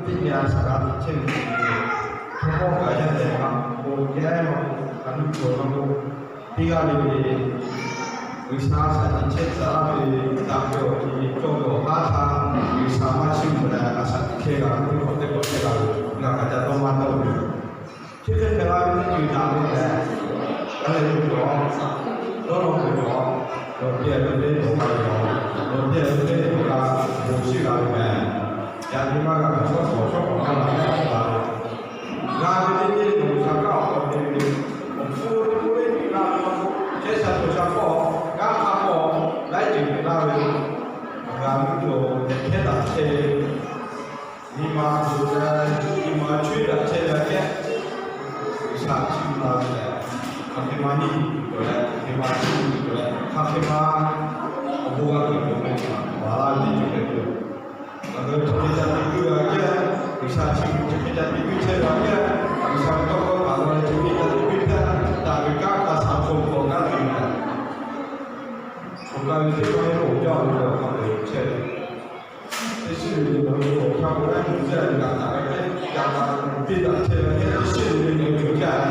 Teˇ nyi a shaꞈ g'a tiꞈ chehˇ ve, chaw mawˇ kaꞈ yaˇ lehˬ maˇ k'oˆ, yehˇ maˇ k'oˆ, a nuˇ cawˬ maˇ k'oˆ, teˇ g'aˇ le le G'uiˬsha shaꞈ tiꞈ chehˇ tcuh laˇ ve, daꞈ ve awˬ ti cawˇ ve awˬ haˉ htaˇ, G'uiˬsha maˇ chiˇ mvuh leh a shaꞈ tiꞈ chehˇ g'a ve, teˇ hk'awꞈ teˇ hk'awꞈ chehˇ g'a ve, ngaˬ hk'aˬ ca dawˇ maˇ dawˇ ve. Chi hk'e hpehꞈ la ve teˇ ceuˬ daꞈ ve mehˍ. Ngaˬ lehˬ ve cawˬ, dawˇ law ve cawˬ, nawˬ tehˬ ve teˇ cawˬ g'a ve cawˬ, nawˬ tehˬ ve teˇ cawˬ g'a, bon shiˉ g'a ve mehˍ. Yaꞈ nyi maˇ g'a ve shawˉ k'awꞈ shawˉ k'awꞈ g'a la ve, g'a ve teˇ teˇ G'uiˬsha kaꞈ awˬ hk'aw te ve, awˬ hpfuhˇ teˇ hk'oˆ ve teˇ g'aˇ ve maˇ k'oˆ, chehˇ sha cawˬ sha hpawˇ, g'aˇ hk'a hpawˇ, laiˉ ceuˬ hpehꞈ laˇ ve, ngaˬ hui cawˬ hpehꞈ hkehˉ daꞈ chehˇ ve, nyi ma tuˬ leh, nyi ma chaweh daꞈ chehˇ ve aꞈ kehˉ, G'uiˬsha chiˇ mvuh la ve lehˬ, hk'aˬ hk'e ma nyi tuˬ cawˬ leh, hk'aˬ hk'e ma chiˇ mvuh tuˬ cawˬ leh, hk'aˬ hk'e ma awˬ bon g'a tuˬ cawˬ ve, maˍ laˇ ve teˇ ceuˬ hpehꞈ ve yoˬ. Ngaˬ hui chi hk'e ca te piˇ ve aꞈ kehˉ, G'uiˬsha chiˇ mvuh chi hk'e ca te piˇ chehˇ ve aꞈ kehˉ, G'uiˬsha ve tawˇ hkawˇ htaꞈ g'a leh chi hk'e ca te piˇ htaˇ, daꞈ ve kanˉ hk'a sha hk'aw hk'aw g'aˇ tuˬ yoˬ. Choˬ kaˬ ve teˇ hkawˇ yawˇ awˬ jaˇ ve awˬ hk'aw lo chehˇ ve, teˇ shiˉ le le nawˬ hui awˬ hk'aw lo laiˉ ceuˬ chehˇ ve, g'a htaꞈ ve hk'e, g'a htaꞈ piˇ daꞈ chehˇ ve hk'e, teˇ shiˉ le le nawˬ hui cawˬ jaˇ.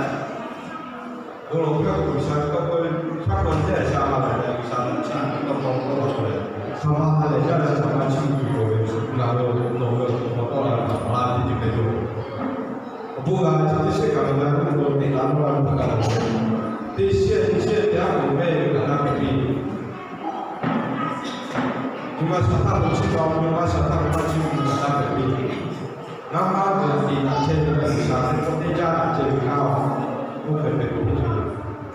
Bon lawˬ hkawˇ G'uiˬsha ve tawˇ hkawˇ ve hk'a hk'aw teˇ g'aˇ sha ma lehˬ, G'uiˬsha ve chi tawˇ hkawˇ tawˇ hkawˇ lehˬ, hk'a ma ha lehˬ jaˇ leh hk'a ma chiˇ mvuh tuˬ cawˬ ve, ngaˬ hui nawˬ hui awˬ hk'aw tawˆ la ve htaꞈ maˍ laˇ ve teˇ ceuˬ hpehꞈ ve yoˬ. Awˬ bon g'a ve chi teˇ shiˉ kaꞈ ngaˬ hui awˬ hk'aw lo teꞈ la laˇ ve htaꞈ g'a mawˬ. Teˇ shiˉ teˇ shiˉ teˇ g'aˇ k'awꞈ hpehˇ ve kaꞈ g'a hpehꞈ piˇ. Nyi ma shaˍ htaˇ k'o chiˇ mvuh, nyi ma shaˍ htaˇ k'o maˇ chiˇ mvuh kaꞈ g'a hpehꞈ piˇ. Ngaˬ maˇ g'a tiꞈ daꞈ chehˇ ve G'uiˬsha ve tawˇ teˇ jaˇ daꞈ chehˇ ve kanˉ oˬ hk'e hpehꞈ piˇ.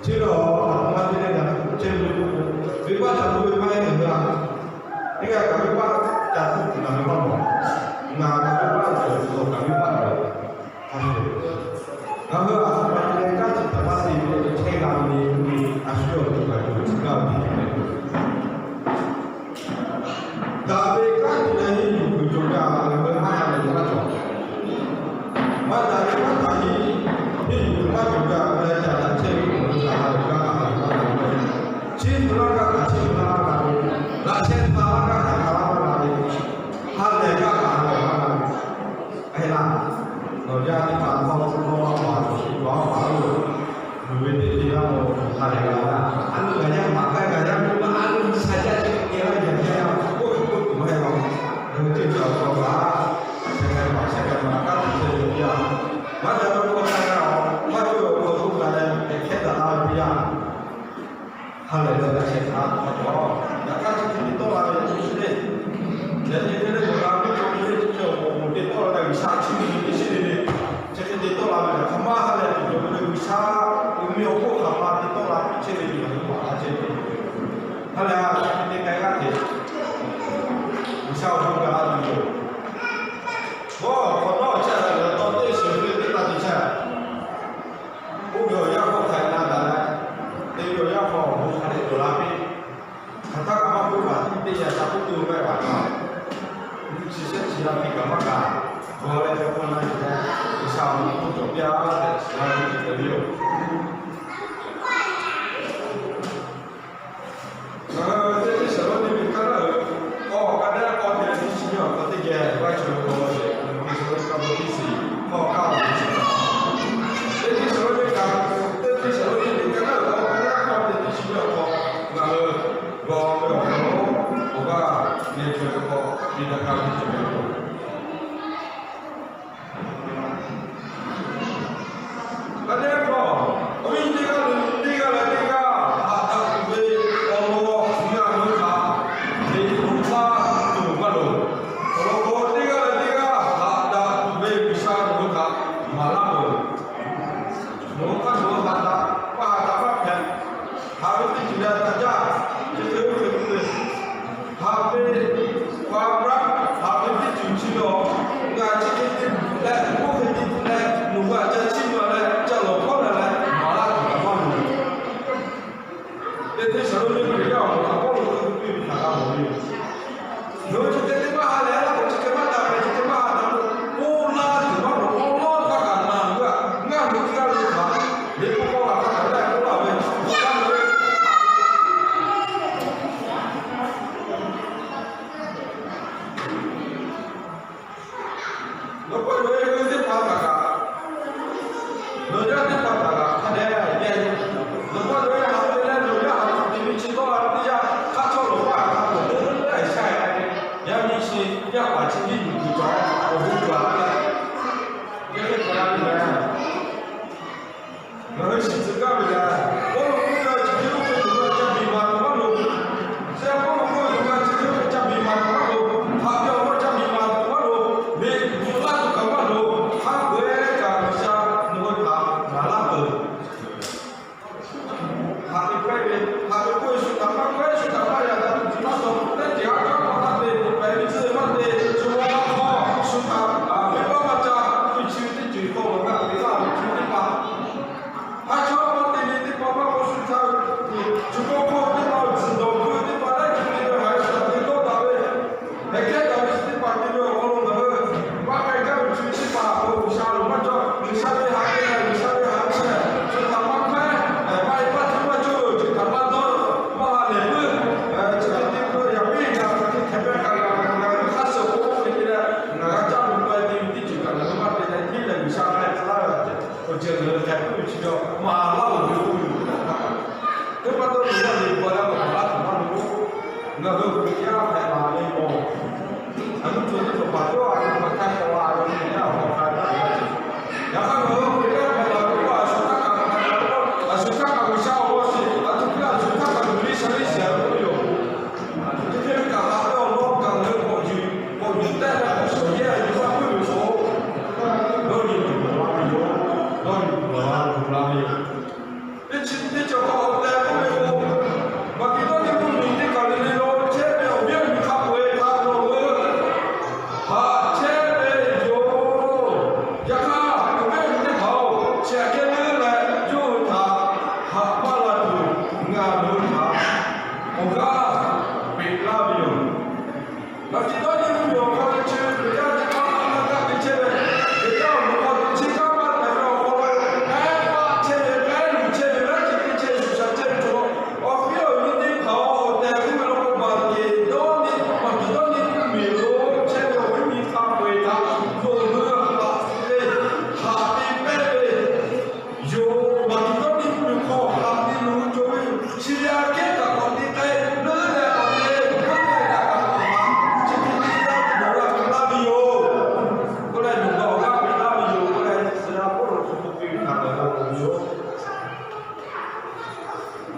Chi lehˬ, a htoꞈ ma te leh ngaˬ hui chehˇ ve k'o, venˇbaˆ ca tuˬ ve maˇ heˆ ngaˬ hui a. Teˇ g'aˇ kaꞈ venˇbaˆ ca tuˬ tuˬ ngaˬ hui maˇ mawˬ. Ngaˬ kaꞈ venˇbaˆ cawˬ, nawˬ kaꞈ venˇbaˆ cawˬ. Ngaˬ hui a htoꞈ ma te leh kanˉ chi htaꞈ maˇ te ve chehˇ g'a ve le, a shu yawˇ awˬ to kaꞈ cawˬ ve chi gaˇ ve teˇ ceuˬ hpehꞈ ve. Daꞈ ve kanˉ te leh henˇ yuˬ kuiˬ cawˬ gaˇ ve, ngaˬ hui maˇ daꞈ ve maˇ cawˬ. Maˇ daꞈ ve kanˉ htaꞈ henˇ yuˬ kuiˬ maˇ cawˬ gaˇ ve leh, ca daꞈ chehˇ ve k'o, daꞈ la ve kanˉ htaꞈ maˇ daꞈ ve. Chiˇ mvuh laˇ gaˇ htaꞈ chiˇ mvuh laˇ maˇ g'a ve, laꞈ sheh hpa laˇ gaˇ htaꞈ hpa laˇ maˇ g'a ve, ha lehˬ gaˇ htaꞈ ha lehˬ maˇ g'a ve. Hk'e laˇ, nawˬ yaˇ teˇ hpaˍ hk'aw hk'aw maˇ paˍ tuˬ shu cawˬ a paˍ lo, luˬ ve teˇ ceuˬ g'a mawˬ hk'a lehˬ g'a laˇ. A loˍ ngaˬ yaˇ maˍ k'ai ngaˬ yaˇ miˇ ma a loˍ G'uiˬsha jaˇ ceh te laˇ ve yaꞈ yaˇ oˇ hk'e k'oˆ tuˬ maˇ heˆ law. Ngaˬ hui ceh cawˬ a paˍ, sheh k'ai paˍ sheh k'ai paˍ kanˉ te chehˇ ve yaˇ, maˇ daꞈ ve k'o a shaꞈ g'a-oˬ, maˇ cawˬ ve awˬ hk'aw lo leh hkehˉ daꞈ la ve teˇ yanˇ, ha lehˬ leh g'a shehˍ hpaˇ hk'a cawˬ. Yaꞈ hk'aˇ chi hk'e te tawˆ la ve yaꞈ nyi chi le, yaꞈ nyi hk'e le, yawˬ g'a piˇ cawˬ ve le, chi hk'e awˬ moˍ te tawˆ la leh G'uiˬsha chiˇ mvuh ve teˇ shiˉ le le, chi hk'e te tawˆ la ve yaꞈ hk'aˇ maˇ ha lehˬ tuˬ cawˬ ve le, G'uiˬsha awˬ meh awˬ hk'oˆ hk'aˬ ma te tawˆ la piˇ chehˇ ve yaꞈ nyi maˇ ha ceh. Ha lehˬ a chi hk'e te k'ai g'aˇ hteꞈ G'uiˬsha awˬ bon g'a la tuˬ yoˬ. G'awˇ hk'awꞈ nawˉ chehˇ a leh, tawˇ teˇ shiˍ ve teˇ taˇ te chehˇ. Oˇ ve awˬ yanˇ hk'aw hk'aˬ hk'e na daꞈ leh, te ve awˬ yanˇ hk'aw awˬ bon hk'a dehꞈ cawˬ la piˇ. Hk'aˬ htaˇ kaꞈ maˇ k'oˆ kaꞈ, teˇ yanˇ ca k'oˆ tuˬ ve maˇ heˆ. Chi shehˆ chi la piˇ kaꞈ maˇ kaꞈ, g'aw leh cawˬ hk'aw na yuˬ leh, G'uiˬsha awˬ bon hk'oˆ cawˬ piˇ-a tehꞈ shiˍ la ve teˇ ceuˬ hpehꞈ ve yoˬ. Ngaˬ hui Teˇ Hteˇsaˍlawˇniˆ ve kanˉ naˉ uiˍ, k'awˇ ka daˇ k'awˇ te leh teˇ chi nyiˇ awˬ hk'aw teˇ geh g'a chaweh k'awꞈ lawˬ sheˍ. Teˇ Hteˇsaˍlawˇniˆ ka teˇ chi, k'awˇ ka awˬ teˇ chi, Teˇ Hteˇsaˍlawˇniˆ ka, Teˇ Hteˇsaˍlawˇniˆ ve kanˉ naˉ uiˍ k'awˇ ka daˇ k'awˇ te leh teˇ chi nyiˇ awˬ hk'aw ngaˬ hui g'aw ve awˬ hk'aw lo, awˬ g'aˇ nehˬ chaweh k'awꞈ te daꞈ g'a ve teˇ ceuˬ hpehꞈ ve yoˬ. Ka daˇ k'awˇ, Nawˬ k'oˆ ve teˇ hpaˍ htaꞈ kaꞈ, nawˬ yaˇ teˇ hpaˍ htaꞈ kaꞈ hk'a dehꞈ yaˇ, nawˬ k'oˆ ve haꞈ te leh nawˬ yaˇ haꞈ te ve chi tawˇ a teˇ yanˇ hk'aˇ chawˇ lawˬ paˇ hk'a peuˬ teˇ laiˬ sha e, yaˇ miˇ chi yaˇ paˍ chi hiˉ yuˬ kuiˬ cawˬ awˬ bon cawˬ a leh, yaˇ teˇ hpaˍ yaˇ ve lehˬ, ngaˬ hui shiˍ tcuh gaˇ ve lehˬ, Pawˇluꞈ k'oˆ ve chi teˇ oˇ ve tuˬ g'a ca biˬ maˍ tuˬ maˇ loˍ. Chi Pawˇluꞈ k'oˆ ve tuˬ g'a chi teˇ oˇ ve ca biˬ maˍ tuˬ maˇ loˍ. Haꞈ ve awˬ lawn ca biˬ maˍ tuˬ maˇ loˍ. Liꞈ bvuhꞈ laˇ tuˬ kaꞈ maˇ loˍ. Haˉ peuˬ kaꞈ G'uiˬsha nawˬ hui htaꞈ maˍ laˇ peuˬ. Haꞈ te k'oˆ ve, haꞈ te k'oˆ ve shu htaꞈ maˇ k'oˆ, shu htaꞈ maˇ yaꞈ tuˬ maˇ shawˍ. Teˇ ceuˬ haˉ caˉ hk'awꞈ htaˇ te, pehˬ ve tcuhˇ ve maˇ te, shu maˇ maˇ hk'awˇ, shu htaꞈ ve maˇ maˇ ca, teˇ chi ve teˇ ceuˬ hk'aw ngaˬ hui te laˇ ve chi teˇ hpaˍ haˉ caˉ maˇ te ve teˇ hpaˍ maˇ k'oˆ, shu htaꞈ ve shu k'awꞈ hk'awˇ teˇ hpaˍ tzuhˬ dawˬ tuˬ ve teˇ hpaˍ laiˉ ceuˬ te ve haꞈ ve shu htaꞈ te dawˇ taˍ ve, hk'aˬ hk'e kaꞈ ve chi teˇ hpaˍ te ve awˬ hk'aw lo ngaˬ hui maˇ k'ai gaˇ ve chi ve teˇ hpaˍ k'o, G'uiˬsha loˍ maˇ cawˇ. G'uiˬsha ve haꞈ ve lehˬ, G'uiˬsha ve haꞈ ve lehˬ, shu htaꞈ maˇ hkawehˉ, maˇ e maˇ htiˇ maˇ cawˇ, shu htaꞈ maˇ dawˇ, maˇ ha lehˬ puiˉ, chi hk'e te k'o yaꞈ piˇ ngaˬ hk'aˬ hk'e hk'e pehˇ kaꞈ ngaˬ ngaˬ hui hk'aˇ suh k'oˆ ve te leh, ngaˬ g'a caˇ ve k'o e te ve teˇ ceuˬ kaꞈ ngaˬ hui maˇ te leh, hteˇ lehˬ G'uiˬsha hk'a tcuh laˇ ve, awˬ ceuˬ ngaˬ hui hk'aˬ hk'e puiˉ ve chi cawˬ maˇ laˇ oˬ ve k'oˆ ve yoˬ. Teˇ pa taw G'uiˬsha ve pa la k'awꞈ laˇ tuˬ maˇ loˍ. Ngaˬ hui Hkriꞈ yaˇ hpehꞈ la ve k'o, a nuˇ co teˇ cawˬ paˍ cawˇ a ve pa hk'aˇ k'awꞈ la ve, yaˇ awˬ hk'aw hk'a ve. Yaꞈ hk'aˇ ngaˬ hui Hkriꞈ yaˇ hpehꞈ la ve k'o, a shu htaˇ kaꞈ, a shu htaˇ kaꞈ G'uiˬsha awˬ lawn shiˍ, a htoꞈ hk'e a shu htaˇ kaꞈ G'uiˬsha ve shiˍ a ve k'oˆ ve yoˬ. Chi hk'e ve kaꞈ haꞈ ve awˬ lawn kaꞈ ngaˬ hui k'awꞈ yuˬ, k'awꞈ yuˬ tehˆ leh k'awꞈ shawˍ yehˇ a yuˬ maˇ puiˉ ve k'o, dawˇ nyi tuˬ lawˬ la ve yoˬ. Dawˇ nyi tuˬ lawˬ la ve yoˬ. Teˇ chi teˇ cawˬ hk'aw awˬ tehˬ k'oˆ ve k'o, Maˍkeˍdawˇniˆ mvuhˇmiˬ teˇ kaˬ le le lo chehˇ ve awˬ viˉ awˬ nyi hk'a peu-eˬ htaꞈ nawˬ hui haꞈ chehˇ ve yoˬ. Yaꞈ hk'aˇ, awˬ viˉ awˬ nyi teˇ hpaˍ-oˬ, chi aꞈ kehˉ leuˉ leh yawˇ hui htaꞈ haꞈ maˇ la tuˬ, ngaˬ nawˬ hui htaꞈ awˬ g'aˇ peꞈ laˇ ve yoˬ. Maˍkeˍdawˇniˆ mvuhˇmiˬ awˬ hk'aw lo chi ve Hkriꞈ yaˇ teˇ hpaˍ hk'a hk'aˇ te chehˇ ve, Hkriꞈ yaˇ awˬ moˍ hk'aw lo chi kanˉ maˇ hpehꞈ ve awˬ hk'aw lo, hk'aˬ hpehꞈ chehˇ ve, hk'aˬ luˬ chehˇ ve, laiˉ ceuˬ te chehˇ ve, shuˍ shaˍ chehˇ ve chaw, awˬ viˉ awˬ nyi teˇ hpaˍ awˬ tehˬ k'oˆ ve law k'o, Maˍkeˍdawˇniˆ, Maˍkeˍdawˇniˆ mvuhˇmiˬ lo chehˇ ve awˬ viˉ awˬ nyi hk'a peu-eˬ htaꞈ nawˬ hui haꞈ te, haꞈ te pehˇ ve yoˬ. Maˍkeˍdawˇniˆ mvuhˇmiˬ hk'aw haꞈ te nawˬ hui cawˬ ve, chi ve aꞈ kehˉ kaꞈ k'awꞈ te k'ai leuˉ leh k'awꞈ te, leuˉ leh kaꞈ k'awꞈ haꞈ, chi hk'e te laˇ ve nawˬ hui htaꞈ laˇ ve yoˬ. K'oˆ leh nawˬ hui awˬ g'aˇ peꞈ laˇ ve yoˬ. K'oˆ leh Saˍlaꞈ Pawˇluꞈ hk'aw hk'e te ve htaꞈ ngaˬ hui g'a mawˬ ve yoˬ.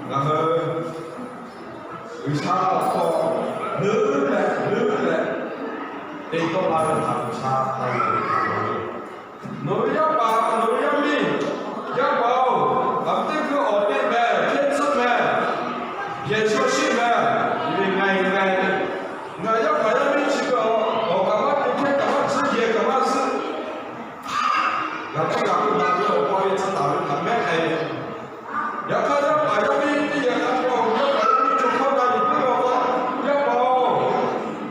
Ngaˬ hui G'uiˬsha awˬ hk'aw leuˉ leh leuˉ leh te tawˆ la ve htaꞈ G'uiˬsha hk'a yonˍ ve htaꞈ ngaˬ hui Nawˬ ve yaˇ paˍ, nawˬ ve yaˇ miˇ, yaˇ paˍ-oˬ, aˬ miˍ teˇ hkui awˬ te mehˍ, hkehˇ tcuhˉ mehˍ, yehˬ shaw shiˆ mehˍ, ngaˬ ngaˬ, ngaˬ yaˇ paˍ yaˇ miˇ chi ve awˬ kaꞈ maˇ te, hkehˇ kaꞈ maˇ tcuhˉ, yehˬ kaꞈ maˇ zuhˆ. Ngaˬ teˇ g'aˇ k'oˆ daꞈ ve awˬ pa ve tcuh taˍ ve htaꞈ mehˉ k'ai ve. Yaꞈ hk'aˇ, yaˇ paˍ yaˇ miˇ teˇ geh hk'a pa awˬ yaˇ paˍ yaˇ miˇ chaw hkawˇ na yuˬ puiˉ ve awˬ hk'aw, yaˇ paˍ-oˬ,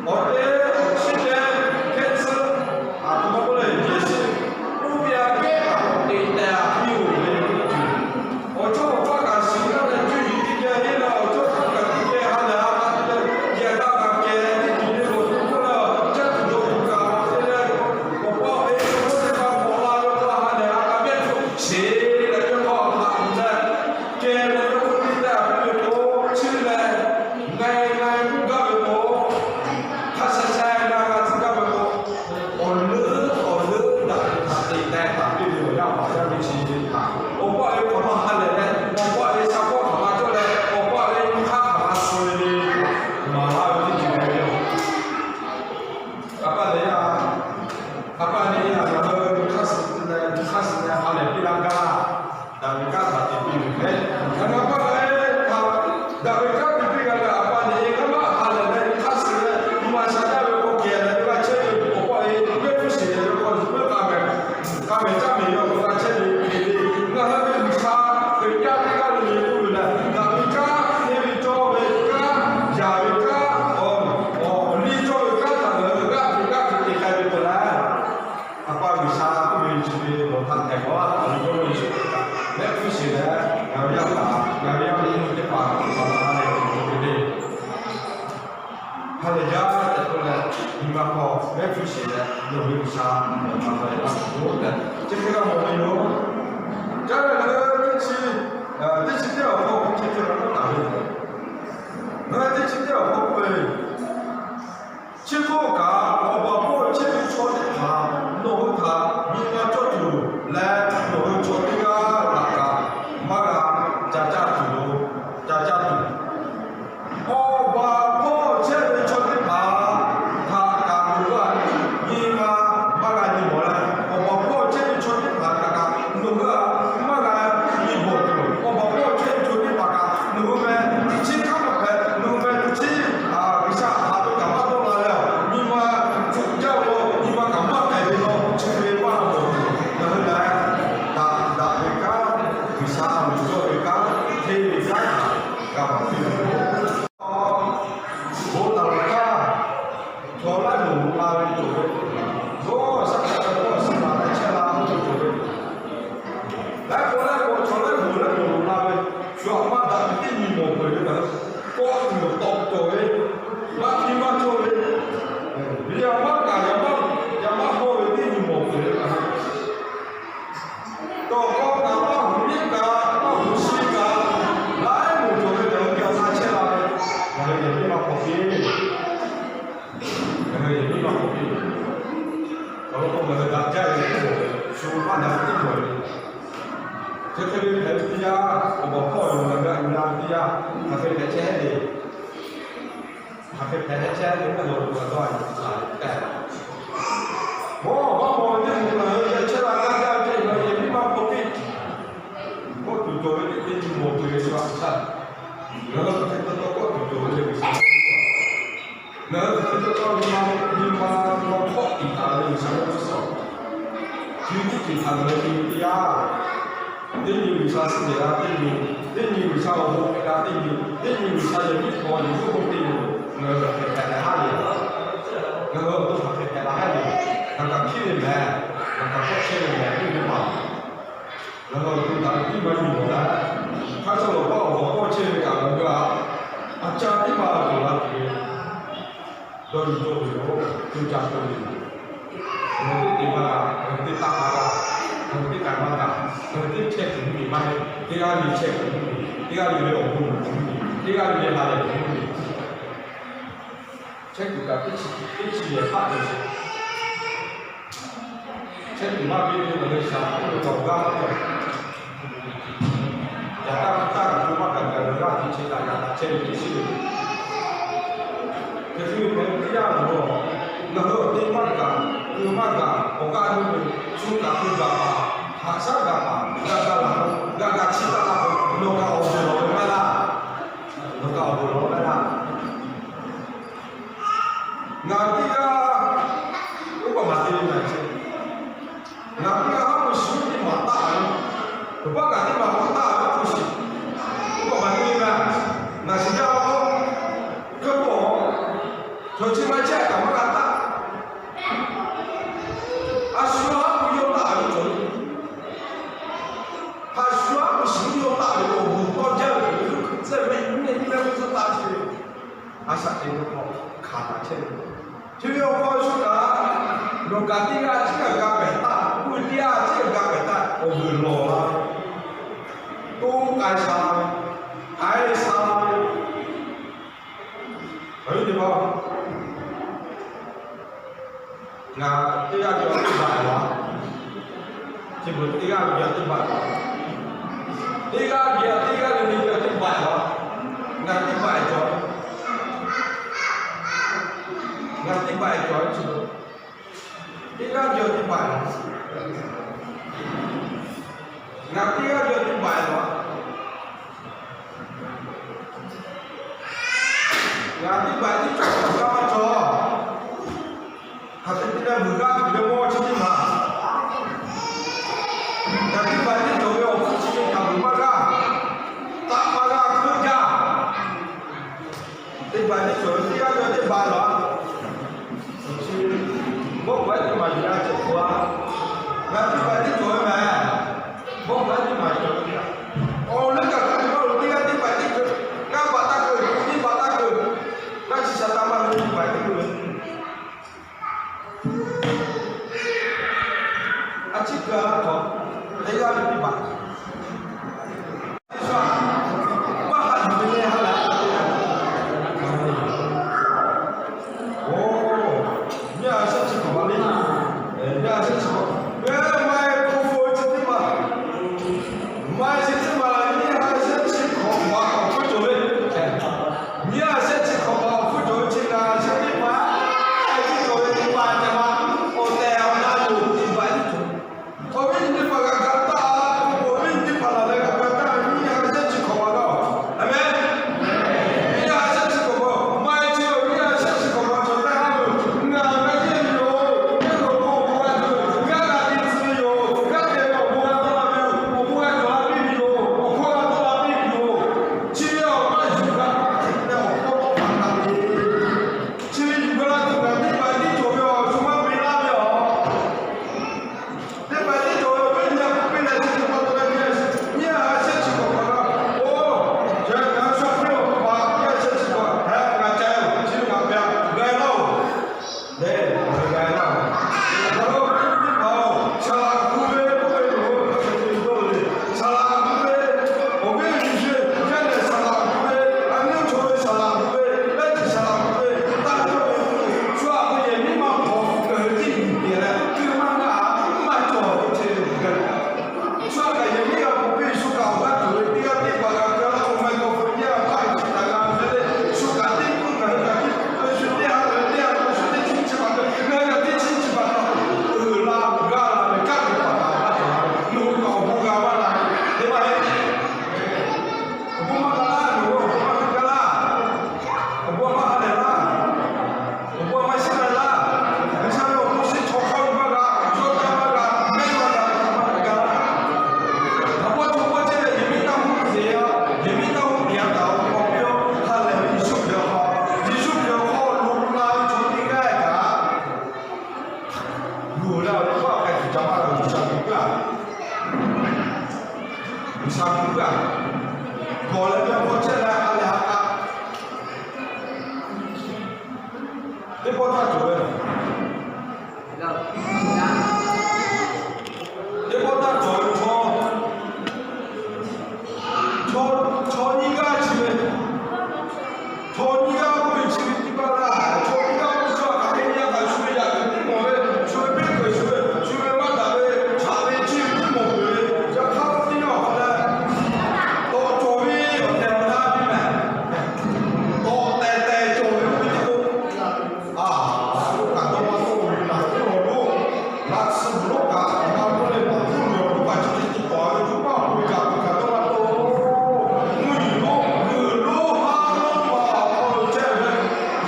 awˬ te awˬ chiˇ te hkehˇ tcuhˉ, aˬ htoꞈ ma k'oˆ leh yehˬ shiˆ, oˇ ve aꞈ kehˉ kaꞈ k'awꞈ te teh a piˇ-oˬ ve yoˬ. Awˬ chawˇ awˬ paˇ kaꞈ shiˍ laˇ leh cuˇ yiˍ teˇ geh henˇ leh, awˬ chawˇ hpaˇ kaꞈ teˇ geh ha lehˬ ha k'a te leh, yehˬ k'a kaꞈ kehˬ teˇ ceuˬ le lawˬ tuˬ k'oˆ leh, caˇ tuˬ dawˬ tuˬ kaꞈ te leh, awˬ pa awˬ e chaw hkawˇ teˇ hpaˍ k'awꞈ la ve k'o, ha lehˬ ha k'a mehˆ hpfuhˆ sheˍ leh, yawˇ hk'aw haꞈ tuˬ leh, kehˬ leh yawˇ hk'oˆ teˇ g'aˇ piˇ ve k'o, chiˇ leh, na e na e k'oˆ gaˇ ve k'o, hk'a sha sha na g'a tcuh gaˇ ve k'o, awˬ leuˉ awˬ leuˉ daꞈ ve htaꞈ te teh taˍ piˇ ve awˬ yaˇ paˍ yaˇ miˇ chi ve htaꞈ, awˬ pa awˬ e hk'aˬ ma ha lehˬ leh, awˬ pa awˬ e sha hkawˇ hk'aˬ ma cawˇ leh, awˬ pa awˬ e nyi hk'aˇ hk'aˬ ma suh ve le, maˍ laˇ ve teˇ ceuˬ le. A pa lehˬ yaˇ, a pa lehˬ yaˇ, ngaˬ hui nyi hk'aˇ suh leh, nyi hk'aˇ suh leh ha lehˬ piˇ laˇ gaˇ. Daꞈ ve kanˉ htaꞈ te piˇ ve mehˬ. Ngaˬ hui a pa lehˬ, daꞈ ve kanˉ te piˇ g'a leh, a pa lehˬ, ngaˬ maˇ ha lehˬ leh nyi hk'aˇ suh leh, nyi ma sha jaˇ ve k'o, kehˬ leh ve g'a chehˇ ve awˬ pa awˬ e mehˆ hpfuhˆ sheˍ leh ve k'o, zuhꞈ meuˇ k'a mehˍ, k'a mehˍ caˇ mehˍ ve awˬ hk'aw g'a chehˇ ve hk'e le. Ngaˬ hui ve G'uiˬsha Hkriꞈ yaˇ teˇ g'aˇ le le k'oˆ ve lehˬ, daꞈ ve kanˉ, hteˇ ve cawˇ ve kanˉ, yaˍ ve kanˉ, awˬ liˇ cawˇ ve kanˉ htaꞈ ngaˬ hui g'aˇ hteꞈ g'aˇ hteꞈ te k'ai ve k'o leh, A pa G'uiˬsha k'oˆ ve chi ve nawˬ htaꞈ htaiˍ hk'awꞈ a, nawˬ ve jawˇmawˇ Yeˍsuˆ Hkriꞈ htaꞈ mehˆ hpfuhˇ sheˍ leh, ngaˬ ve yaˇ paˍ, ngaˬ ve yaˇ miˇ teˇ hpaˍ htaꞈ ha lehˬ tuˬ cawˬ ve le. Ha lehˬ jaˇ tehꞈ k'oˆ leh, nyi ma hk'aw mehˆ Chi lehˬ, nawˬ hui G'uiˬsha mawˬ htaꞈ hpehꞈ la tuˬ tehꞈ chi hk'e g'a mawˬ ve yoˬ. Caˇ lehˬ, ngaˬ hui teˇ chi, teˇ chi teˇ awˬ hk'aw chi hk'e g'a k'oˆ taˍ ve yoˬ. Ngaˬ hui teˇ chi teˇ awˬ hk'aw k'oˆ ve, chi hk'oˆ kaꞈ awˬ baˬ hpawˇ chehˇ ve chaw teˇ hpaˍ nawˬ hui htaꞈ nyi ma cawˇ tuˬ leh, nawˬ hui chaw teˇ g'aˇ htaꞈ kaꞈ maˇ g'a ca caˇ tuˬ lo, ca caˇ tuˬ. Awˬ baˬ hpawˇ chehˇ ve chaw teˇ hpaˍ htaꞈ kaꞈ nawˬ hui nyi ma maˇ g'a nyi mawˬ leh, awˬ baˬ hpawˇ chehˇ ve chaw teˇ hpaˍ htaꞈ kaꞈ nawˬ hui maˇ g'a nyi mawˬ tuˬ, awˬ baˬ hpawˇ chehˇ ve chaw teˇ hpaˍ kaꞈ nawˬ hui ve teˇ chiˉ hk'aˇ maˇ hpehꞈ, nawˬ hui ve teˇ chiˉ G'uiˬsha htaꞈ kaꞈ maˇ dawˇ la leh, nyi ma cuˬ jaˇ ve, nyi ma kaꞈ maˇ k'ai ve law, chi ve maˇ mawˬ tuˬ, ngaˬ hui lehˬ daꞈ daꞈ ve kanˉ, G'uiˬsha a loˍ cawˇ ve kanˉ, hteˇ ve kanˉ htaꞈ g'a maˍ piˇ ve yoˬ. Bon taˍ ve htaˇ, chaw laiˉ moˍ la ve cawˬ ve, yawˇ shaˉ hkiˆ ve kawˇ shiˍ la leh chehˇ la ve cawˬ ve, laiˉ k'o laiˉ k'o chaw laiˉ moˍ laiˉ moˍ la ve, shu aꞈ maˇ daꞈ ve teˇ nyi mawˬ peuˬ ve kaꞈ, kawˆ tuˬ tawˆ cawˬ ve, maˇ hkiˇ maˇ cawˇ ve, yaꞈ maˇ kaꞈ yaꞈ maˇ, yaꞈ maˇ hawˇ ve teˇ nyi mawˬ peuˬ ve kaꞈ, tawˇ hkawˇ kaꞈ maˇ hui iˉ kaꞈ maˇ hui shiˍ kaꞈ, laiˉ moˍ cawˬ ve ngaˬ hui geh a shaˉ chehˇ la ve, ngaˬ hui yehˬ miˉ maˇ hk'awꞈ piˇ. Ngaˬ hui yehˬ miˉ maˇ hk'awꞈ piˇ. Awˬ lawn k'o, ngaˬ hui daꞈ jaˇ ve teˇ moˍ, shu maˇ daꞈ ve teˇ moˍ ve, chi hk'e ve hpehꞈ ve teˇ yanˇ, awˬ baˬ hpawˇ yoˬ ngaˬ hui a nyi la ve teˇ yanˇ, hk'aˬ hk'e hpehꞈ chehˇ le. Hk'aˬ hk'e hpehꞈ chehˇ le, maˇ yaw tuˬ g'a dawˇ a nyi htaꞈ tehꞈ, mawˇ maˇ mawˬ ve teˇ moˍ ngaˬ hui geh chehˇ la gaˇ jaˇ ve ceh, ngaˬ hui yehˬ miˉ maˇ hk'awꞈ piˇ. Kawˆ tuˬ cawˬ ve teˇ nyi mawˬ peuˬ ve shu aꞈ shaˉ. Ngaˬ hui hk'aˬ hk'e taw taw kawˆ tuˬ cawˬ ve le G'uiˬsha. Ngaˬ hui hk'aˬ hk'e taw taw nyi ma, nyi ma hkawˇ tiꞈ taˍ ve G'uiˬsha ve tcuhˉ suhˍ. Chi teˇ ceuˬ htaꞈ ngaˬ hui nyi teˇ yanˇ, teˇ nyi G'uiˬsha suh jehˬ g'a teˇ nyi, teˇ nyi G'uiˬsha awˬ bon hpehꞈ g'a teˇ nyi, teˇ nyi G'uiˬsha yehˬ miˉ hk'aw yehˬ miˉ hk'aw teˇ nyi, ngaˬ hui hk'aˬ hk'e hpehꞈ la haˉ le. Ngaˬ hui awˬ to hk'aˬ hk'e hpehꞈ la haˉ le. Ngaˬ kaꞈ hkiˉ ve mehˍ, ngaˬ kaꞈ kawˆ chehˇ ve mehˍ, teˇ nyi ma Ngaˬ hui awˬ to daꞈ ve teˇ maˇ nyi mawˬ leh, hk'aˇ chaw lawˬ paˇ awˬ baˬ hpawˇ chehˇ ve kaꞈ ngaˬ hui a, a caˇ teˇ maˇ tuˬ la tuˬ ve dawˇ nyi cawˇ ve yoˬ. Coˇ caˇ cawˇ ve yoˬ. Ngaˬ hui teˇ te maˇ g'a, ngaˬ hui teˇ taˆ maˇ g'a, ngaˬ hui teˇ k'ai maˇ g'a, ngaˬ hui teˇ chehˇ kuiˬ mvuhˇ miˬ maˇ heˆ. Teˇ g'aˇ le chehˇ kuiˬ mvuhˇ miˬ, teˇ g'aˇ le ve awˬ bon naˬ kuiˬ mvuhˇ miˬ, teˇ g'aˇ le ve ha lehˬ kuiˬ mvuhˇ miˬ. Chehˇ kuiˬ kaꞈ teˇ chi, teˇ chi yehˬ hpaˆ ve sheˍ. Chehˇ kuiˬ maˇ piˇ ve ngaˬ hui shaˍ k'oˆ ve k'awꞈ g'aˇ k'oˆ, yaꞈ hk'aˇ hk'aˇ kaꞈ co maˇ gaˬ gaˬ ve g'aˇ hteꞈ chehˇ kaꞈ yaꞈ hk'aˇ chehˇ ve teˇ shiˉ ve. Hk'e te ve hpehꞈ ve teˇ yanˇ awˬ lawn, ngaˬ hui awˬ te maˇ gaˬ, keu maˇ gaˬ, awˬ g'aˇ nuˇ ve, shu kaꞈ keu gaˬ paˍ, haꞈ shaˉ gaˬ paˍ, g'a ga laˬ k'o, g'a ga chiˇ taˆ laˇ k'o, nawˬ kaꞈ awˬ vuiˬ lawˬ ve maˇ laˇ. Nawˬ kaꞈ awˬ vuiˬ lawˬ ve maˇ laˇ. Ngaˬ teˇ g'aˇ, oˇ kaꞈ maˍ te ve maˍ ce. Ngaˬ teˇ g'aˇ haˉ pui shiˍ teˇ maˍ taˆ ve, awˬ baˆ kaꞈ teˇ maˍ k'awꞈ taˆ ve haˉ pui shiˍ. Oˇ kaꞈ maˍ te ve maˍ, ngaˬ shiˍ jaˇ k'o, hk'e k'o, chaw chi ma chehˇ kaꞈ maˇ g'a taˆ. A shu haˉ pui yawˇ taˆ ve cawˬ le. A shu haˉ pui shiˍ yawˇ taˆ ve awˬ moˍ tawˇ jaˇ ve, tcuh ve, nyiˇ nyi leh ve tcuh taˆ chehˇ ve. A shaꞈ teꞈ ve hk'aw hkanˍ taˍ chehˇ ve. Chi ve awˬ hk'aw shu kaꞈ, nawˬ kaꞈ teˇ g'aˇ chi kaꞈ g'a pehˍ taˆ, oˇ ve teˇ g'aˇ chi kaꞈ g'a pehˍ taˆ, awˬ vuiˬ lawˬ la ve, to k'ai sha la ve, k'ai sha la ve. Aˬ viˉ teˇ hpaˍ, ngaˬ teˇ g'aˇ ve awˬ teˇ baꞈ la. Chi beuꞈ teˇ g'aˇ ve awˬ teˇ baꞈ la. Teˇ g'aˇ ve awˬ teˇ g'aˇ ve awˬ teˇ baꞈ la. Ngaˬ teˇ baꞈ cawˬ. Ngaˬ teˇ baꞈ cawˬ ve chi beuꞈ. Teˇ g'aˇ ve awˬ teˇ baꞈ la. Ngaˬ teˇ g'aˇ ve awˬ teˇ baꞈ la. Ngaˬ teˇ baꞈ teˇ cawˬ kaꞈ maˇ cawˬ. Hk'aˬ hk'e te leh vuiˬ g'aˇ tuˬ ve mawˇ chi teˇ maˬ. Ngaˬ teˇ baꞈ teˇ cawˬ ve awˬ hpfuhˇ chi ve htaꞈ vuiˬ maˇ g'aˇ, taˆ maˇ g'aˇ hkeuˆ jaˇ. Teˇ baꞈ teˇ cawˬ ve teˇ g'aˇ ve teˇ baꞈ la. Mawˇ k'o teˇ maˬ yuˬ g'a cawˬ k'o a, ngaˬ teˇ baꞈ teˇ cawˬ ve mehˍ. Mawˇ k'o teˇ maˬ cawˬ ve. Awˬ leuˉ kaꞈ hk'a dehꞈ maˇ loˍ teˇ g'aˇ teˇ baꞈ teˇ cawˬ, g'aˇ baꞈ taˇ keu, teˇ baꞈ taˇ keu, g'aˇ chi Chi kaꞈ a hk'aw, teˇ g'aˇ ve teˇ hpaˍ, maˇ haꞈ yuˬ ve le ha la. Oˇ, nyiˇ ha shehˆ chi hk'awꞈ ma le. Nyiˇ ha shehˆ chi hk'awꞈ, maˇ heˆ k'o chi teˇ maˬ, maˇ heˆ chi teˇ maˬ, nyiˇ ha shehˆ chi hk'awꞈ ma awˬ hpfuhˇ cawˬ ve, nyiˇ ha shehˆ chi hk'awꞈ ma awˬ hpfuhˇ cawˬ ve chi ngaˬ shehˆ teˇ maˬ, a ciˉ cawˬ ve teˇ maˬ tehꞈ ma, awˬ tehˬ awˬ na yoˬ, teˇ maˬ tiˉ cawˬ. Awˬ viˉ nyi teˇ hpaˍ g'a ga taˇ, awˬ viˉ nyi teˇ hpaˍ laˬ leh g'a ga taˇ, nyiˇ ha shehˆ chi hk'awꞈ ma gaˬ. Aˍmenˍ. Nyiˇ ha shehˆ chi hk'awꞈ ma, maˇ heˆ chi nyiˇ ha shehˆ chi hk'awꞈ ma cawˬ tehꞈ ha ve, ngaˬ g'a yeˇ ve yoˬ. Teˇ hpaˍ awˬ bon g'a cawˬ, g'a g'a te tcuh ve yoˬ. G'a te ve awˬ bon g'a dawˇ la ve yoˬ. Awˬ bon g'a cawˬ la piˇ ve yoˬ. Awˬ hkawˇ g'a dawˇ la piˇ ve yoˬ. Chi ve awˬ maˇ yuˬ g'a hk'e te awˬ hkawˇ tawˇ hpaˍ hk'a ve, chi ve yuˬ g'a la tuˬ kaꞈ teˇ hpaˍ tiˉ cawˬ ve awˬ shu maˇ peꞈ laˇ ve yoˬ. Teˇ hpaˍ tiˉ cawˬ ve awˬ viˉ nyi a hpu piˇ leh chi teˇ hpaˍ taw leh nyiˇ ha shehˆ chi hk'awꞈ ma gaˬ. Oˇ, chi kaꞈ sha piˇ awˬ hpaˍ nyiˇ ha shehˆ chi hk'awꞈ hk'a gaˬ ca yoˬ. Chi ve ngaˬ pehˬ g'a laˇ-oˬ. Lehˬ, g'a laˇ-oˬ. Awˬ viˉ nyi teˇ hpaˍ-oˬ, saˍ laꞈ gu ve k'oˆ ve yoˬ. Saˍ laꞈ gu ve, awˬ viˉ nyi ve, yaˇ nehˬ saˍ laꞈ gu ve, a nyiˇ chaw ve saˍ laꞈ gu ve, laiˉ ceuˬ saˍ laꞈ gu ve, taˇ cawˇ ve, shu aꞈ k'o yehˬ miˉ maˇ hpaw, ngaˬ hui tiˉ yuˬ pehˍ leh, teˇ maˇ ngaˇ a, maˇ cawˬ k'oˆ ce ve. Shu aꞈ kaꞈ yehˬ miˉ g'a hpaw piˇ, shu kaꞈ awˬ g'aˇ tuˬ ve teˇ g'aˇ teˇ hpaˍ g'a ga laˇ k'o, maˇ cawˬ hpaw nyiˇ a paˇ ve chi htaꞈ g'a ve le. Shu kaꞈ teˇ k'oˆ ngaˬ hui kaꞈ teˇ k'oˆ ve shu teˇ ha ve teˇ ha k'o shu teˇ chiˉ chi hpaˍ kaꞈ, ngaˬ hui kaꞈ teˇ chiˉ chi hpaˍ kaꞈ, uiˍ la g'a la ve kaˇ ve hpaˍ kaꞈ maˇ cawˬ la ve, nawˬ hui kaꞈ awˬ bon g'a maˇ la ve, teˇ maˇ heˆ. Awˬ bon maˇ g'a laˇ, nawˬ hui awˬ bon maˇ g'a laˇ. Awˬ bon maˇ ha lehˬ laˇ. Awˬ bon maˇ shiˉ leh laˇ. G'uiˬsha ve awˬ bon shiˉ chaw hk'aw lo maˇ g'a, yawˇ htaꞈ maˇ g'a, mehˆ maˇ g'a, maˇ g'a laˇ. Awˬ bon chaw hk'aw chehˇ leh yehˬ miˉ taˇ huˉ te a, yehˬ miˉ taˇ huˉ te a kaꞈ awˬ bon k'awꞈ piˇ-oˆ. Ha lehˬ ve Yeˍsuˆ Hkriꞈ awˬ hk'aw, Yeˍsuˆ Hkriꞈ awˬ hk'aw lo la ve chaw teˇ g'aˇ kaꞈ, luˬ leh awˬ hk'aw k'ai tuˬ ca maˇ g'a, G'uiˬsha gu puiˉ-a. G'uiˬsha gu puiˉ-a. Gawˬ leh ve awˬ hk'aw chehˇ leh ha lehˬ ha k'a, teˇ pawˆ taˇ cawˬ ve. Teˇ pawˆ taˇ cawˬ ve chaw, chaw, chaw nyiˇ g'aˇ chi ve, chaw nyiˇ g'aˇ k'oˆ ve chi ve teˇ g'aˇ laˇ, chaw nyiˇ g'aˇ k'oˆ ve chaw kaꞈ teˇ nyi a kaꞈ shu ve yaꞈ kuiˬ teˇ mawˬ ve, shu ve peˇ kuiˬ shu ve, shu ve maˇ daꞈ ve, chaꞈ ve chi ve teˇ mawˬ kuiˬ ve, yaꞈ hk'aˇ teˇ g'aˇ awˬ hk'aw leh, tawꞈ cawˬ ve awˬ tehˬ awˬ na ve mehˬ, tawꞈ tehˬ tehˬ cawˬ ve k'oˆ ve teˇ k'o, a, a, kaꞈ dawˇ maˇ dawˇ ve, a, teˇ hawˬ lo, laꞈ tsuhˇ bvuhˬ lonˉ kaꞈ awˬ ma lonˉ leh maˍ hpuˇ ve awˬ hk'aw pa chi teˇ tiˉ tawˍ ve, co paˇ awˬ hk'aw lo kaꞈ hk'aˬ dawˇ maˇ dawˇ, mvuhˇ yeˬ lonˉ, g'uiˬ lonˉ, ha lonˉ ma awˬ hk'aw lo chehˇ ve,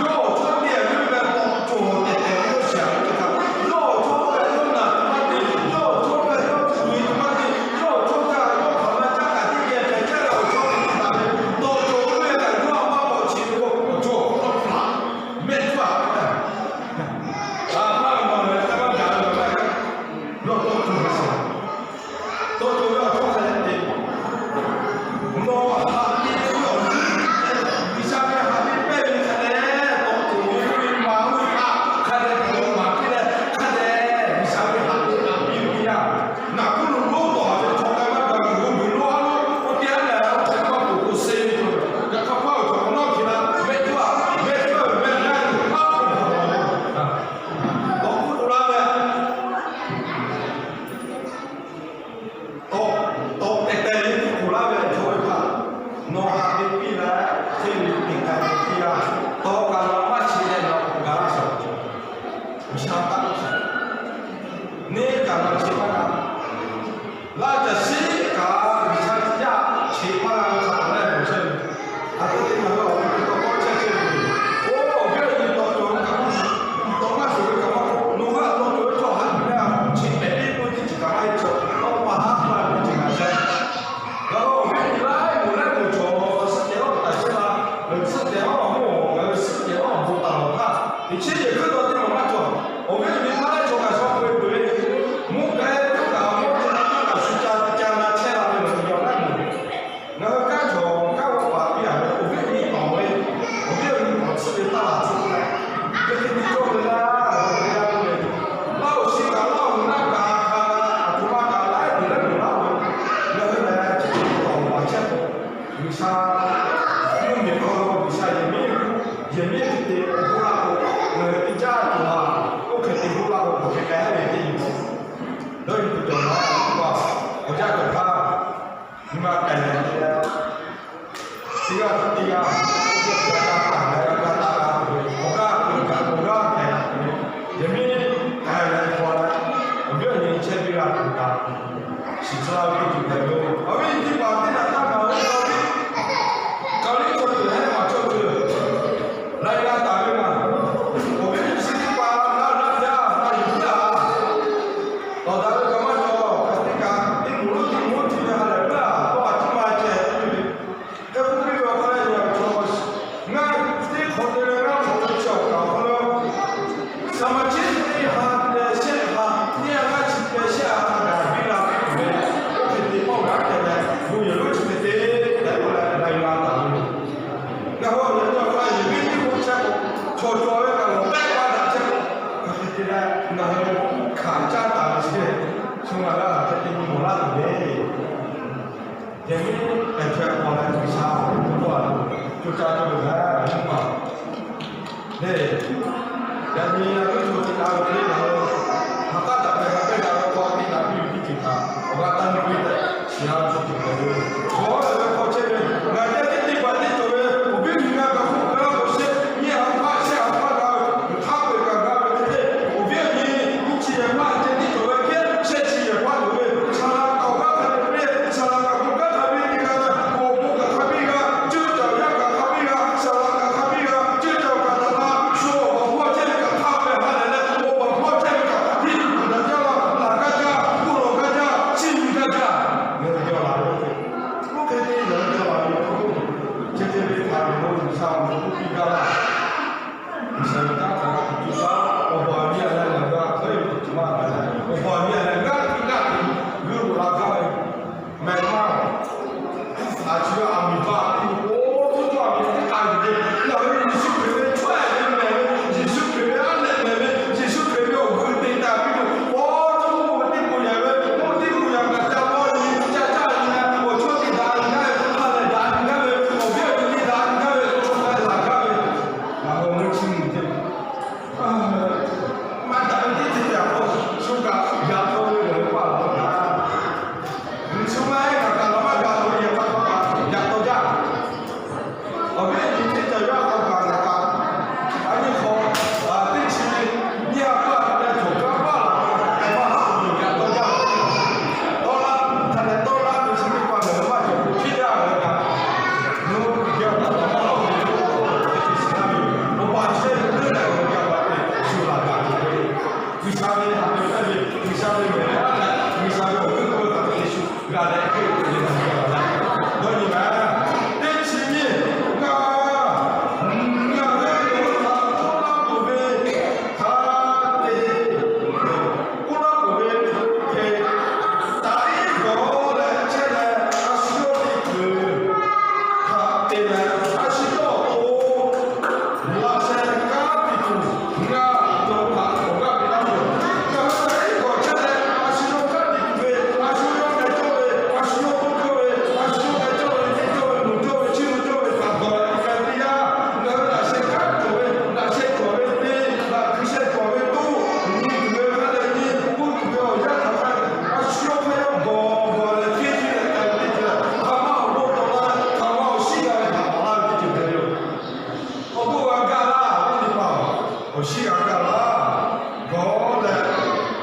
yawˇ awˬ chawˇ teˇ g'aˇ ve leh tawꞈ cawˬ tehˬ tehˬ ve yawˇ shiˍ ve teˇ htaꞈ, yawˇ awˬ chawˇ ve yawˇ naˬ tuˬ maˇ te, yawˇ awˬ chawˇ ve yawˇ tuˬ ve tuˬ maˇ te, yawˇ awˬ chawˇ ve yawˇ hk'aˬ ma caˇ kaꞈ teˇ geh hpehꞈ chehˇ leh awˬ chawˇ ve teˇ htaꞈ ve tawꞈ cawˬ ve leh kaꞈ yawˇ a maˇ k'awꞈ chi ve k'o, awˬ chawˇ awˬ hk'aw lo hpaꞈ mehˆ hpaˇ, a, hpaˇ ve maˬ leh teˇ maˇ gaˬ ve maˇ, yawˇ tawꞈ cawˬ ve shiˍ. Tawꞈ cawˬ ve awˬ chawˇ hk'a leh te, nawˬ haꞈ te ve awˬ liˇ, G'uiˬsha ve haꞈ te pehˇ ve hk'a leh, tawꞈ cawˬ ve oˇ ve ma oˇ ve htaꞈ hk'a dehꞈ hpehꞈ ve maˍ piˇ leh hk'a dehꞈ G'uiˬsha ve haꞈ te htaꞈ piˇ ve teˇ yanˇ, naˬ hkuˇ lo lonˉ tawˍ haˍ ve chaw k'ai maˇ g'a, g'uiˬ lo lonˉ a lonˉ oˇ teˇ yanˇ lehˬ, a hk'e maˇ k'oˍ k'o se ve, yaꞈ hk'aˇ hpaˇ awˬ cawˬ hk'awꞈ nawˉ hk'e la, mehˆ cawˇ a, mehˆ cawˇ ve mehˆ g'aˇ ve maˇ k'oˍ k'o, tawꞈ k'oˆ k'o laˇ ve tawꞈ, tawꞈ tehˬ tehˬ ve teˇ k'oˍ laˇ ve chaw ve htaꞈ nawˬ haꞈ te piˇ leh, hteˇ ve te k'ai ve teˇ yanˇ, tawꞈ kaꞈ nawˬ maˇ chi leh nawˬ k'oˍ ga laˇ shaˍ. G'uiˬsha taˇ, neˇ kaꞈ nawˬ chi maˇ g'a. Laˇ caˬ shiˉ kaꞈ G'uiˬsha teˇ yanˇ chi maˇ g'a ve htaꞈ leh nawˬ chehˇ ve. A htoꞈ te ngaˬ hui awˬ hk'aw lo tawˇ hkawˇ chehˇ chehˇ ve, oˇ awˬ viˉ awˬ nyi tawꞈ cawˬ ve kaꞈ, tawꞈ maˇ cawˬ ve kaꞈ maˇ k'oˆ, nawˬ hui a tawꞈ cawˬ ve chaw haꞈ yuˬ leh a, chi hpehꞈ piˇ k'oˆ ve teˇ ceuˬ kaꞈ maˇ heˆ. Chi awˬ pa haˉ hpaˇ ve teˇ ceuˬ kaꞈ chehˇ. Ngaˬ hui awˬ viˉ awˬ nyi laiˉ moˍ laiˉ moˍ cawˬ suhˉ cehˬ awˬ taˍ chehˇ la, suhˉ cehˬ awˬ moˍ ngaˬ hui suhˉ cehˬ awˬ bon taˍ lawˬ htaˇ, teꞈ chiˉ yehˬ hkuiˉ taw teˇ maˬ maˇ cawˬ. Awˬ viˉ awˬ nyi laiˉ cawˬ kaꞈ shaw peu e peuˬ ve, mvuhˇ hpehˇ tuˉ kaꞈ mvuhˇ hpehˇ tuˉ kaꞈ shu ca ca g'aˇ htaˇ teˇ g'aˇ, g'a taˆ g'a hpehꞈ, awˬ g'aˇ hpehꞈ, awˬ g'aˇ hpehꞈ la tuˬ ve, yehˬ miˉ k'ai leh hpaw leh, awˬ viˉ awˬ nyi chehˇ piˇ g'a tuˬ kaꞈ, shiˍ tcuh laˇ ve teˇ ceuˬ hpehꞈ ve yoˬ. Awˬ viˉ nyi teˇ hpaˍ teˇ hpaˍ htaˇ kaꞈ ve kaꞈ, kaꞈ ve chaw ceuˬ hehˉ maˬ chaw ceuˬ, la g'a taˍ ve kaꞈ, awˬ viˉ nyi chi teˇ hpaˍ g'a g'a jaˇ, g'a yuˬ jaˇ. Tawˍ daꞈ ve kaꞈ maˇ cawˬ, kaꞈ teˇ kaꞈ teˇ moˍ lonˉ teˇ moˍ lonˉ chi ve ha lehˬ g'aˇ, tawˇ a ciˉ maˇ ceh ve, hk'e k'oˆ piˇ ve awˬ hk'aˇ lehˬ, yaꞈ chaw ngaˇ teˇ hk'awꞈ te leh g'aˇ hk'awꞈ ve chi awˬ kaˍ awˬ hk'aw lo, saˍ maˍ chi teˇ ha leh shehˆ ha, teˇ ha g'aˇ chi peh shehˆ ha htaꞈ gaˬ piˇ la piˇ tuˬ ve, oˇ hk'e te pawˆ g'a te leh, bon yehˬ lonˉ chi hk'e te tehꞈ k'oˆ leh la yuˬ la taˍ ve yoˬ. Ngaˬ hui awˬ lehˬ awˬ hk'aˇ yehˬ miˉ teˇ k'oˆ chehˇ k'o, chaw cawˬ ve kaꞈ lawˬ pehˆ paˇ daꞈ chehˇ k'o, hk'e te leh ngaˬ hui hkanˍ caˇ taˍ ve chi, chaw ngaˬ g'a hk'e te nyi mawˬ laˇ tuˬ ve. Yehˬ miˉ pehˬ hpehꞈ k'awꞈ leh G'uiˬsha awˬ hk'aw lo co caˇ cawˬ ve lehˬ, nyi ma le. Yaꞈ nyi yaˇ miˇ co te la ve teˇ hpaˍ, ha k'aˉ daꞈ pehˬ g'a pehˇ g'a ve hk'aw teˇ daꞈ piˇ ve teˇ ceuˬ htaꞈ awˬ g'aˇ taˇ nyi piˇ tehꞈ shiˍ a ve teˇ ceuˬ hpehꞈ ve yoˬ. Awˬ hk'aw lehˬ ve hk'aw chehˇ ve ngaˬ hui teˇ teˇ hpaˍ teˇ cawˬ ve awˬ viˉ awˬ nyi g'a kaꞈ hk'oˆ g'a k'o shehˆ nyiˇ ha hpaˆ shehˆ ha hpaˆ g'a ve, hk'a peu-eˬ kaꞈ g'a ve hk'e te, awˬ viˉ awˬ nyi nyiˇ chi yehˬ hpaˆ ceh tiˉ cawˬ ve hk'e, shehˆ chi yehˬ hpaˆ cawˬ ve, saˍ laꞈ kaꞈ awˬ g'aˇ hk'a te piˇ, saˍ laꞈ kaꞈ bon kanˉ hk'a piˇ te g'a ve, awˬ bon kaꞈ hk'a piˇ g'a, ceuˇ caˬ awˬ yanˇ kaꞈ hk'a piˇ g'a, saˍ laꞈ kaꞈ hk'a piˇ g'a, ceuˇ caˬ awˬ kaꞈ htaꞈ la shu awˬ baˬ hpawˇ chehˇ ve kaꞈ hk'a pehꞈ ha lehˬ leh, awˬ baˬ hpawˇ chehˇ ve kaꞈ hk'a piˇ tuˬ daꞈ jaˇ la, laˬ gaˇ jaˇ, bon lawˬ gaˇ jaˇ, chiˇ mvuh gaˇ jaˇ, ngaˬ hui jaw la ve. Oˇ hk'e te ngaˬ hui jaw la ve yoˬ. Ceh ceh ve htaꞈ ngaˬ hui G'uiˬsha awˬ moˍ k'oˆ piˇ gaˇ laˇ. G'uiˬsha ve kanˉ htaꞈ g'a tuˬ co caˇ, awˬ baˬ miˇ a leh ngaˬ g'a hk'aˬ hk'e ve tuˬ maˇ g'a leh, awˬ baˬ miˇ a leh g'aˇ hk'e g'aˇ hk'e g'uiˇ lo la gaˇ ve, mehˬ maˇ a chi ve aˬ miˍ baˬ piˇ ve, oˇ htaˇ aˬ miˍ teˇ k'ai ve, ngaˬ hui Yeˍsuˆ Hkriꞈ ve chaweh ve mehˬ ve, Yeˍsuˆ Hkriꞈ ve aˉ lehˆ mehˬ ve, Yeˍsuˆ Hkriꞈ ve awˬ g'uiˬ te taˍ piˇ ve, oˇ htaˇ oˇ ve teˇ bon yaꞈ ve, oˇ teˇ bon yaꞈ kaꞈ ca lawˇ nyi, ca caˇ nyi leh, awˬ chawˇ te daꞈ nyi gaˇ ve, ha lehˬ daꞈ nyi gaˇ ve, awˬ viˉ awˬ nyi te daꞈ nyi gaˇ ve, chaw hk'a lehˬ laˬ gaˇ ve, ngaˬ hui mvuhˇ chiˇ mvuh ceh maˇ daꞈ ve teˇ ceuˬ te a k'o, shu kaꞈ yaꞈ taw ve lehˬ ve paˇ laˬ ve kaꞈ, shu maˇ heˆ kaꞈ kaꞈ laˬ maˇ gaˬ ve yehˬ hk'aˇ hk'aˇ kaꞈ yaꞈ taw jaˇ. Awˬ viˉ awˬ nyi teˇ ceuˬ yaˇ k'aw kaꞈ kaꞈ, a nyi hk'aw, teˇ chi nyiˇ ha paˇ kaꞈ leh cawˬ kaˇ paˇ laˬ ve, hk'aˬ hk'e maˇ haꞈ yaꞈ taw jaˇ. Tawˇ laˇ, hk'a leh tawˇ laˇ ve chi teˇ hpaˍ lehˬ maˇ cawˬ k'o hkiˉ jaˇ ve kaꞈ, nawˬ hui geh awˬ htaꞈ taˍ maˇ laˇ ve yoˬ. Teˇ ceuˬ shiˍ laˇ ve yoˬ. Awˬ baˬ chehˇ ve leuˉ leh awˬ g'a baˬ ve shu laˬ gaˬ tuˬ ve, G'uiˬsha ve ha lehˬ ve, G'uiˬsha ve mehˬ ve, G'uiˬsha ve awˬ g'euˆ k'oˆ ve hk'a hk'e te shu g'a leh hk'e te ve htaꞈ g'a laˇ. Dawˇ nyi ma, teˇ chi nyiˇ, ngaˬ, ngaˬ hui ve awˬ htaꞈ tawˇ laˇ tuˬ ve hk'a te k'oˆ laˇ tuˬ ve hk'e, taꞈ iˉ gawˬ leh chehˇ leh a shu yawˇ teˇ kuiˬ htaꞈ te leh a shu yawˇ awˬ to laꞈ sheh kanˉ te tuˬ ngaˬ dawˬ htaꞈ awˬ g'aˇ piˇ laˇ ve yoˬ. Ngaˬ hui taꞈ iˉ gawˬ chehˇ leh a shu yawˇ kanˉ te tuˬ ve, a shu yawˇ geh cawˇ ve, a shu yawˇ to cawˇ ve, a shu yawˇ geh cawˇ ve, teˇ cawˇ ve, moˍ cawˇ ve, chiˇ mvuh cawˇ ve htaꞈ dawˬ leh te g'a ve teˇ yanˇ, ngaˬ hui laꞈ sheh kanˉ cawˬ ve, laꞈ sheh cawˬ ve teˇ, laꞈ hkui sheh cawˬ ve toˇ, nyi tuˬ ve hk'a lehˬ nyi, k'oˆ tuˬ ve awˬ yanˇ htaꞈ hk'a lehˬ, a shu yawˇ hk'aˇ yawˇ gawˬ gawˬ leh teˇ ceuˬ leh k'ai ve teˇ ceuˬ leh, hk'aˬ ma awˬ bon tawꞈ la leh hk'aˬ ma awˬ shinˉ g'a ve htaꞈ tawꞈ laˇ ve teˇ ceuˬ hpehꞈ ve yoˬ. Awˬ bon g'a gaˇ laˇ, awˬ bon teˇ hpaˍ awˬ shinˉ g'a gaˇ laˇ. Gawˬ leh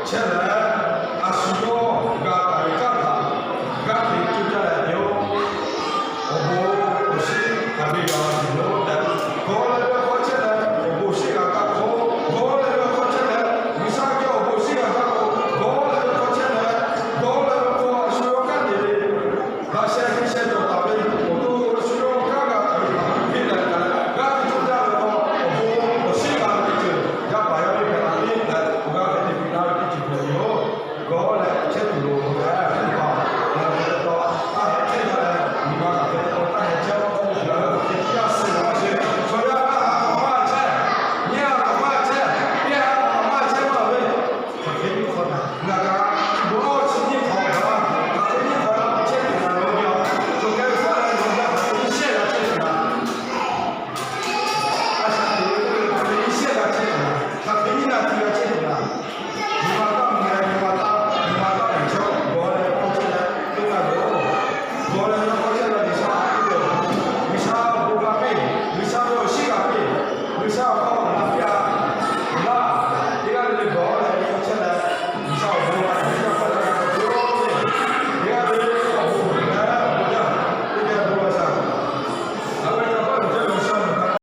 chehˇ leh, a shu yawˇ g'a taˍ ve kanˉ htaꞈ g'aˇ hteꞈ coˇ caˇ leh te-o. Awˬ bon awˬ shinˉ hk'a biˇ g'a la tuˬ yoˬ tehꞈ, gawˬ leh ve hk'aw chehˇ leh awˬ bon shinˉ g'a kaˇ k'o, gawˬ leh ve hk'aw chehˇ leh G'uiˬsha geh awˬ bon shinˉ g'a kaˇ k'o, gawˬ leh ve hk'aw chehˇ leh, gawˬ leh ve hk'aw a shu yawˇ kanˉ te ve, laꞈ sheh hkui sheh cawˬ taˍ ve awˬ to a shu yawˇ kanˉ g'a taˍ ve htaꞈ piˇ leh kaꞈ, g'aˇ hteꞈ coˇ caˇ ve hk'aw awˬ bon awˬ shinˉ g'a ve teˇ ceuˬ yaˇ paˍ yaˇ miˇ hpehꞈ la piˇ tehꞈ, awˬ g'aˇ hk'e te piˇ laˇ ve teˇ ceuˬ hpehꞈ ve yoˬ. Gawˬ leh chehˇ tuˬ loˍ tehꞈ, teˇ hpaˍ ngaˬ hui hk'e te taw, taˇ hehꞈ chehˇ jaˇ leh, nyi ma kaꞈ hk'e te taw taˇ hehꞈ chehˇ, ngaˬ hui hk'e te yaˇ suh ve maˇ chehˇ, chaw yaˇ maˇ ha k'awꞈ maˇ chehˇ, nyiˇ ha k'awꞈ maˇ chehˇ, teˇ ha k'awꞈ maˇ chehˇ maˇ ve, hk'aˬ hk'e nyiˇ hk'awꞈ ngaˬ kaꞈ bon lawˇ chi nyiˇ hk'awꞈ kaꞈ, hk'aˬ hk'e nyiˇ hk'awꞈ kaꞈ chehˇ tuˬ ngaˬ hui awˬ g'a, cawˬ k'ai ve hk'a leh ngaˬ hui hk'aˬ hk'e nyiˇ shehˆ g'a chehˇ tuˬ ngaˬ, a shaꞈ teꞈ ve k'oˆ ve hk'aˬ hk'e nyiˇ shehˆ g'a chehˇ tuˬ ngaˬ, hk'aˬ hk'e nyiˇ na ti g'a chehˇ tuˬ ngaˬ, nyi ma taˇ mvuh leh nyi ma taˇ, nyi ma taˇ lehˬ chehˇ, gawˬ leh hk'aw chehˇ leh teˇ g'aˇ yoˬ. Gawˬ leh ve